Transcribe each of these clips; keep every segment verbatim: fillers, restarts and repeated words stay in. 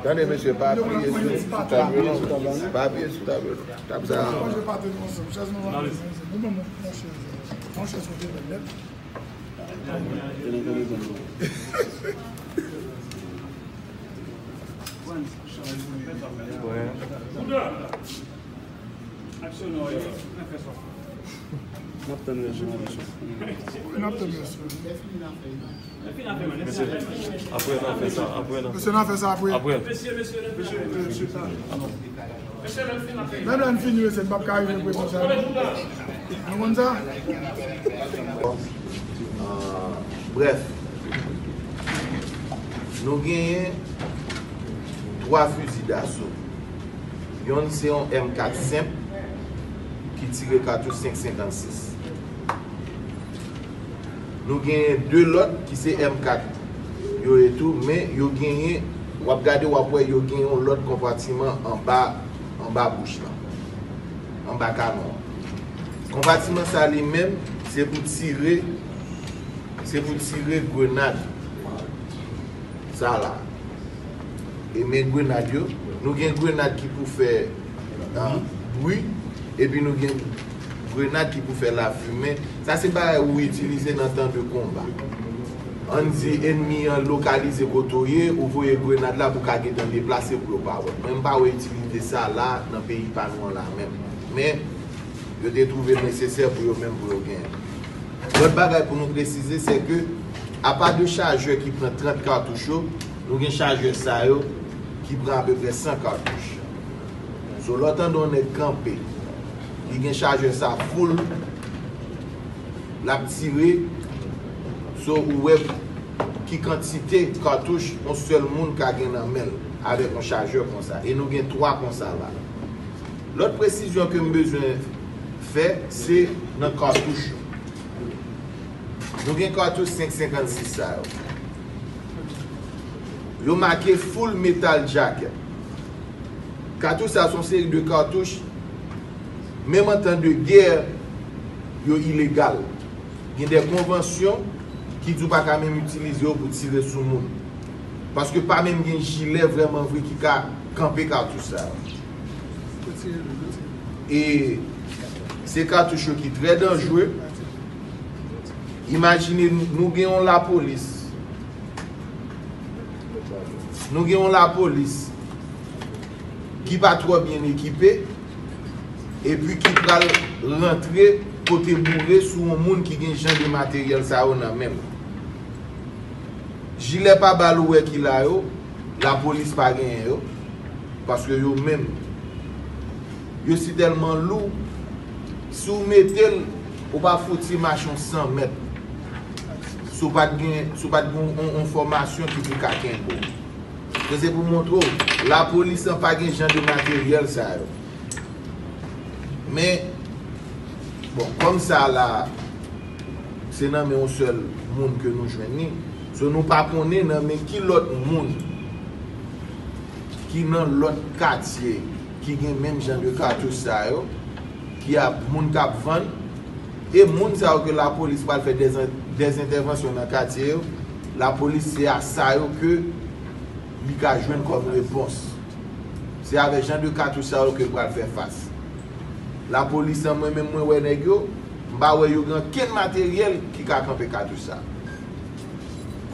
Tande, mesye, pa apiye sou, sou tab yo non. Pa apiye sou tab yo non. Tab sa. N ap tann rès yo. N ap tann rès yo. Mesye, apre n a fè sa, apre n a Mesye, n a fè sa apre. Apre. Menm lè n fini, mesye, n p ap ka rive pou sa. Nou konn sa? Ah, brèf, nou genyen twa fizi daso. Yonn se yon M kat senp ki tire katouch senk senkannsis. Nou genyen de lòt ki se M kat yo ye tou, men yo genyen, w ap gade, w ap wè yo gen yon lòt konpatiman anba, anba bouch lan, anba kanon an. Konpatiman sa li menm, se pou tire, se pou tire grenad sa la. E men grenad yo, nou gen grenad ki pou fè, ah, bri, epi nou gen grenad ki pou fè lafimen. Sa se bagay ou itilize nan tan de konba. Ann di enmi an lokalize kote w ye, ou voye grenad la pou ka gentan deplase pou yo pa wè. Mwen m pa wè itilite sa la nan peyi pa nou an la menm. Men, yo te twouve l nesesè pou yo menm pou yo genyen. Lòt bagay pou nou presize, se ke apa de chajè ki pran trant katouch yo, nou gen chajè sa yo ki pran apeprè san katouch. So, lè w tande yon nèg kanpe, li gen chajè sa full, l ap tire, so, ou wè ki kantite katouch yon sèl moun ka gen nan men l avèk yon chajè konsa. E nou gen twa konsa la. Lòt presizyon ke m bezwen fè, se nan katouch yo. Nou gen katouch senk senkannsis sa yo. Yo make Full Metal Jacket. Katouch sa se yon seri de katouch, menm an tan de gè, yo ilegal. Gen de konvansyon ki di w pa ka menm itilize yo pou tire sou moun. Paske pa menm gen jilè vrèman vre ki ka kanpe katouch sa yo. E se katouch yo ki trè danjre. Imajine nou, nou gen yon lapolis. Nou gen yon lapolis ki pa twò byen ekipe, epi ki pral rantre pote boure sou yon moun ki gen jan de materyèl sa yo nan men l. Jilè pa bal ou wè ki la yo, lapolis pa genyen yo, paske yo menm, yo si tèlman lou, si w mete l, ou pa fouti mache yon san mèt. Si w pa t gen, si w pa t gen yon, yon fòmasyon ki pou ka kenbe w. Se, se pou montre w, lapolis lan pa gen jan de materyèl sa yo. Men, bon, kòm sa la, se nan men yon sèl moun ke nou jwenn li. So, nou pa konnen nan men ki lòt moun ki nan lòt katye ki gen menm jan de katouch sa yo, ki ap, moun k ap vann, e moun sa yo ke lapolis pral fè dèz-, dèzentèvansyon nan katye yo, lapolis se a sa yo ke li ka jwenn kòm repons. Se avèk jan de katouch sa yo ke l pral fè fas. Lapolis lan, mwen menm, mwen wè nèg yo, m pa wè yo gen okenn materyèl ki ka kanpe katouch sa.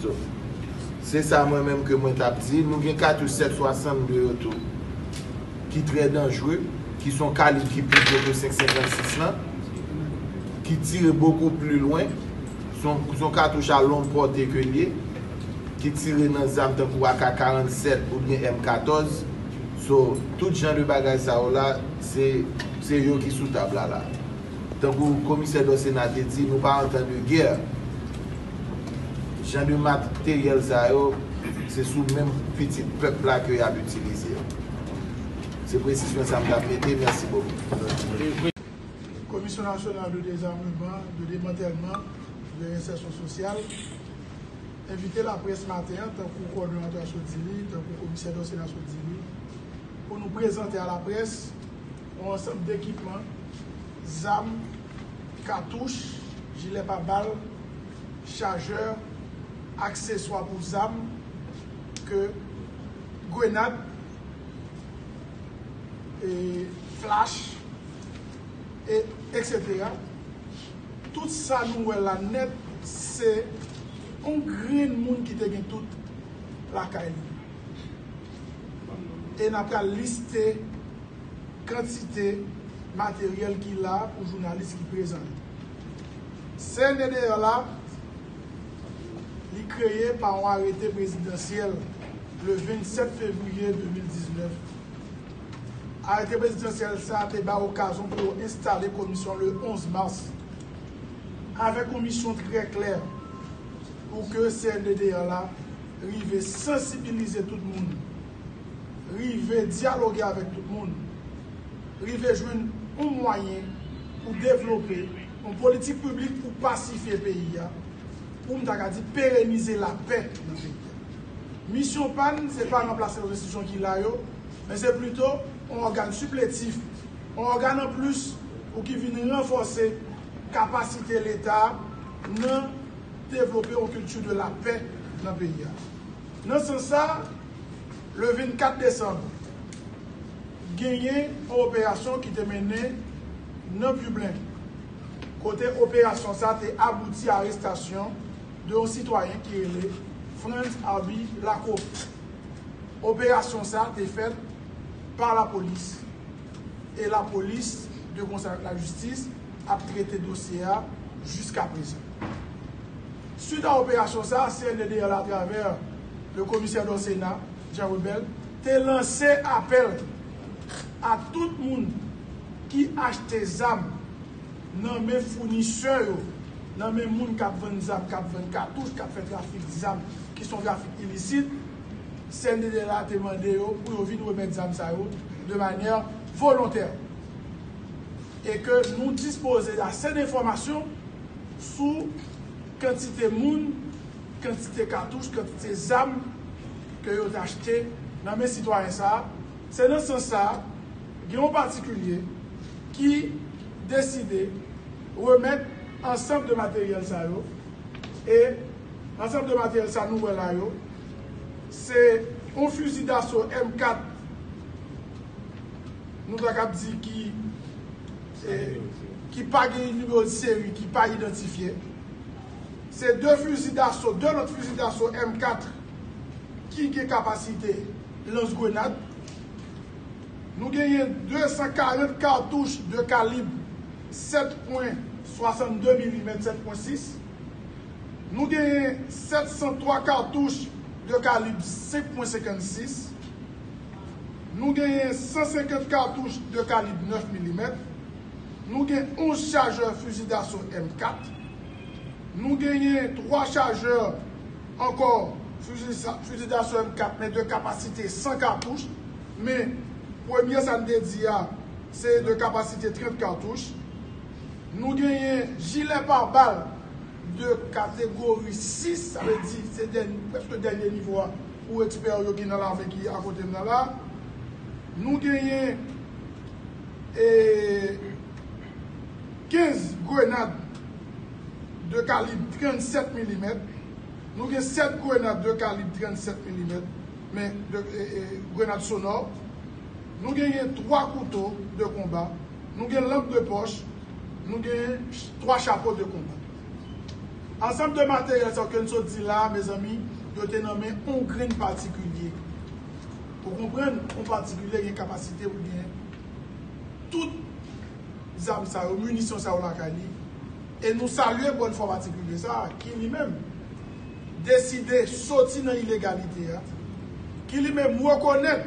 So, se sa mwen menm ke mwen t ap di. Nou gen katouch sèt swasannde yo tou, ki trè danjre, ki se yon kalib ki pi gwo ke senk senkannsis lan, ki tire bokou pli lwen. Se yon, se yon katouch a long pòte ke l ye, ki tire nan zam tankou A K karannsèt oubyen M katòz. So, tout jan de bagay sa yo la, se, se yo ki sou tab la la. Tankou komisè Dòsena te di, nou pa an tan de gè. Jan de materyèl sa yo, se sou menm pitit pèp la ke y ap itilize yo. Se presizyon sa m t ap mete. Mèsi bokou. Komisyon Nasyonal de Dezamman, de Demantèlman, de Rensèsyon Sosyal envite laprès maten an, tankou kowòdonatè a sot di li, tankou komisè Dòsena sot di li, pou nou prezante a laprès yon ansanm dekipman, zam, katouch, jilè pa bal, chajè, akseswa pou zam, ke grenad, e flach, e etsetera. Tout sa nou wè la nèt, se yon grenn moun ki te gen tout lakay li. E n ap pral liste kantite materyèl ki la pou jounalis ki prezan yo. C N D D R la, li kreye pa yon arete prezidansyèl le vennsèt fevriye de mil diznèf. Arete prezidansyèl sa a te bay okazyon pou yo enstale komisyon le onz mas, avèk yon misyon trè klè pou ke C N D D R la rive sansibilize tout moun, rive dyaloge avèk tout moun, rive jwenn yon mwayen pou devlope yon politik piblik pou pasifye peyi a, pou m ta ka di perenize lapè nan peyi a. Misyon pa n, se pa ranplase lòt enstitisyon ki la yo, men se plito yon ògàn sipletif, yon ògàn anplis pou ki vin ranfòse kapasite Leta nan devlope yon kilti de lapè nan peyi a. Nan sans sa, le vennkat desanm, genyen yon operasyon ki te mennen nan Piblen, kote operasyon sa te abouti a arestasyon de yon sitwayen ki rele Frantz Arby Lacour. Operasyon sa te fèt pa lapolis, e lapolis, de konsè avèk lajistis, ap trete dosye a jiska prezan. Swit a operasyon sa, C N D D R la, atravè le komisè dò Sena, Jean Rebel, te lanse apèl a tout moun ki achte zam nan men founisè yo, nan men moun k ap vann zam, k ap vann katouch, k ap fè trafik zam, ki se yon trafik ilisit, C N D D R la te mande yo pou yo vin remèt zam sa yo de manyè volontè. E ke nou dispoze ase de enfòmasyon sou kantite moun, kantite katouch, kantite zam ke yo te achte nan men sitwayen sa a. Se nan sans sa a, gen yon patikilye ki deside remèt ansanm de materyèl sa yo. E ansanm de materyèl sa nou wè la yo, se yon fizi daso M kat, nou ta kab di ki, e, ki pa gen nimewo de seri, ki pa idantifye. Se de fizi daso, de lòt fizi daso M kat ki gen kapasite lans grenad. Nou genyen de san karant katouch de kalib sèt pwen swasannde milimèt, sèt pwen sis. Nou genyen sèt san twa katouch de kalib senk pwen senkannsis. Nou genyen san senkant katouch de kalib nèf milimèt. Nou gen onz chajè fizi daso M kat. Nou genyen twa chajè ankò fizi sa, fizi daso M kat, men de kapasite san katouch. Men premye sa n te di a, se de kapasite trant katouch. Nou genyen jilè pabal de kategori sis, sa vle di se dèny-, prèske dènye nivo a pou ekspè yo ki nan lame ki akote m nan la. Nou genyen, e, kenz grenad de kalib trannsèt milimèt. Nou gen sèt grenad de kalib trannsèt milimèt, men de, e, e, grenad sonò. Nou genyen twa kouto de konba. Nou gen lanp de pòch. Nou gen twa chapo de konba. Ansanm de materyèl sa yo ke n sot di la a, mezanmi, yo te nan men yon grenn patikilye. Ou konprann, yon patikilye gen kapasite pou gen tout zam sa yo, minisyon sa yo lakay li. E nou salye bòn fwa patikilye sa a, ki li menm deside soti nan ilegalite a, ki li menm rekonèt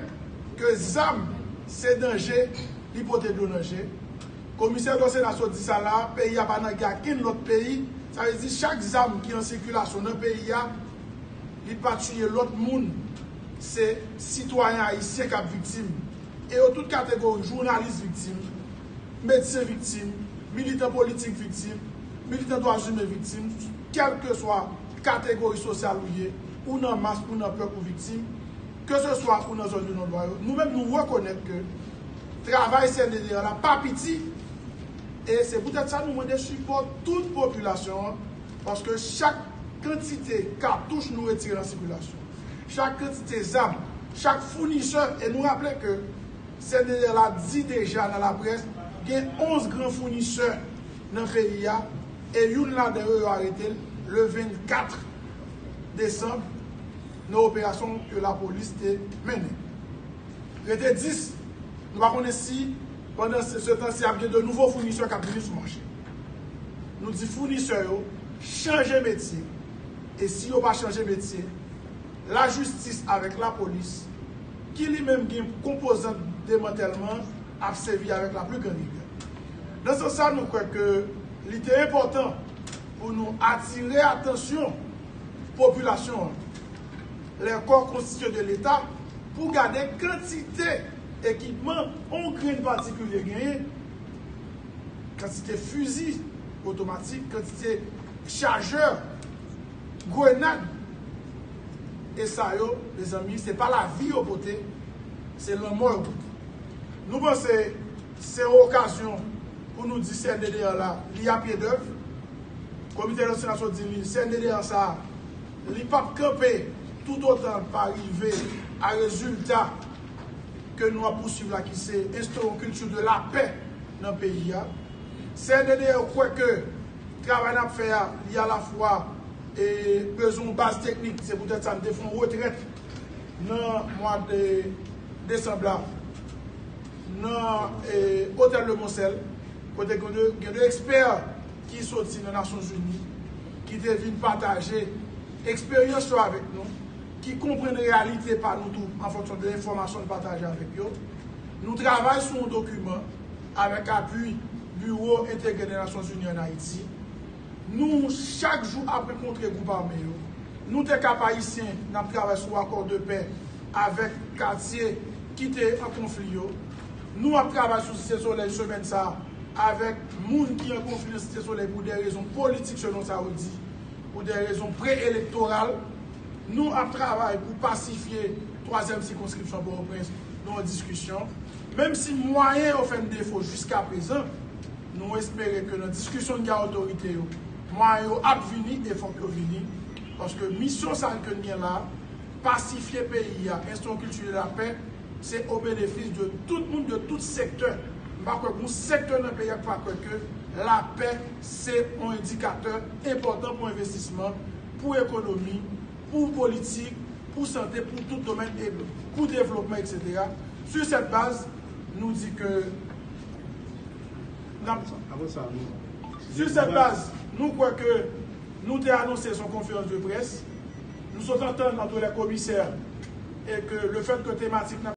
ke zam se danje, li pote dlo nan je. Komisè dò Sena sot di sa la, peyi a pa nan gè ak kenn lòt peyi. Sa vle di chak zam ki an sikilasyon nan peyi a, li pa tiye lòt moun, se sitwayen ayisyen k ap viktim. E yo tout kategori, jounalis viktim, medsen viktim, militan politik viktim, militan dwa imen viktim, kèlkeswa kategori sosyal ou ye, ou nan mas, ou nan pèp, ou viktim, keseswa ou nan zòn de non dwa yo. Nou menm, nou rekonèt ke travay C N D D R la pa piti, e se poutèt sa nou mande sipò tout popilasyon an, paske chak kantite katouch nou retire nan sikilasyon, chak kantite zam, chak founisè, e nou raple ke C N D D L la di deja nan laprès, gen onz gran founisè nan peyi a, e youn ladan yo, yo arete l le vennkat desanm nan operasyon ke lapolis te mennen. Rete dis, nou pa konnen si pandan se, se tan si ap gen de nouvo founisè k ap vini sou mache. Nou di founisè yo chanje metye. E si yo pa chanje metye, lajistis avèk lapolis, ki li menm gen konpozant demantèlman, ap sèvi avèk la pli gran rigè. Nan sans sa, nou kwè ke li te enpòtan pou nou atire atansyon popilasyon an, les corps constitués de l'État, pou gade kantite ekipman yon grenn patikilye genyen, kantite fizi otomatik, kantite chajè, grenad. E sa yo, mezanmi, se pa lavi yo pote, se lanmò yo pote. Nou panse se yon okazyon pou nou di C N D D L la, li a pye dèv. Komite Nasyonal di li, C N D D L sa, li p ap kanpe toutotan l pa rive a rezilta ke nou ap pouswiv la, ki se enstore yon kilti de lapè nan peyi a. C N D D L kwè ke travay n ap fè a, li alafwa e bezwen yon baz teknik. Se poutèt sa n te fè yon retrèt nan mwa de desanm la nan e, Otèl Le Monsèl, kote gen de, gen de ekspè ki soti nan Nasyonzini, ki te vin pataje eksperyans yo avèk nou, ki konprann reyalite pa nou tou an fonksyon de enfòmasyon n pataje avèk yo. Nou travay sou yon dokiman avèk apui Biwo Entegre de Nasyonzini ann Ayiti. Nou, chak jou, ap rankontre gwoup ame yo. Nou te Kap Ayisyen, n ap travay sou akò de pè avèk katye ki te an konfli yo. Nou ap travay sou Site Solèy semèn sa a avèk moun ki an konfli nan Site Solèy pou de rezon politik, selon sa yo di, pou de rezon pre-elektoral. Nou ap travay pou pasifye twazyèm sikonskripsyon Pòtoprens nan yon diskisyon. Menm si mwayen yo fè n defo jiskaprezan, nou espere ke nan diskisyon n gen ak otorite yo, mwayen yo ap vini e fòk yo vini. Paske misyon sa a ke n gen la, pasifye peyi a, enstore yon kilti de lapè, se o benefis de tout moun, de tout sektè. M pa kwè gen yon sektè nan peyi a ki pa kwè ke lapè se yon endikatè enpòtan pou envestisman, pou ekonomi, pou politik, pou sante, pou tout domèn, e pou devlopman, etsetera. Sur cette base, nou di ke n ap... Sur cette base, nou kwè ke nou te anonse son konferans de près. Nou sot antann ant lè komisè e ke le fèt ke tematik n ap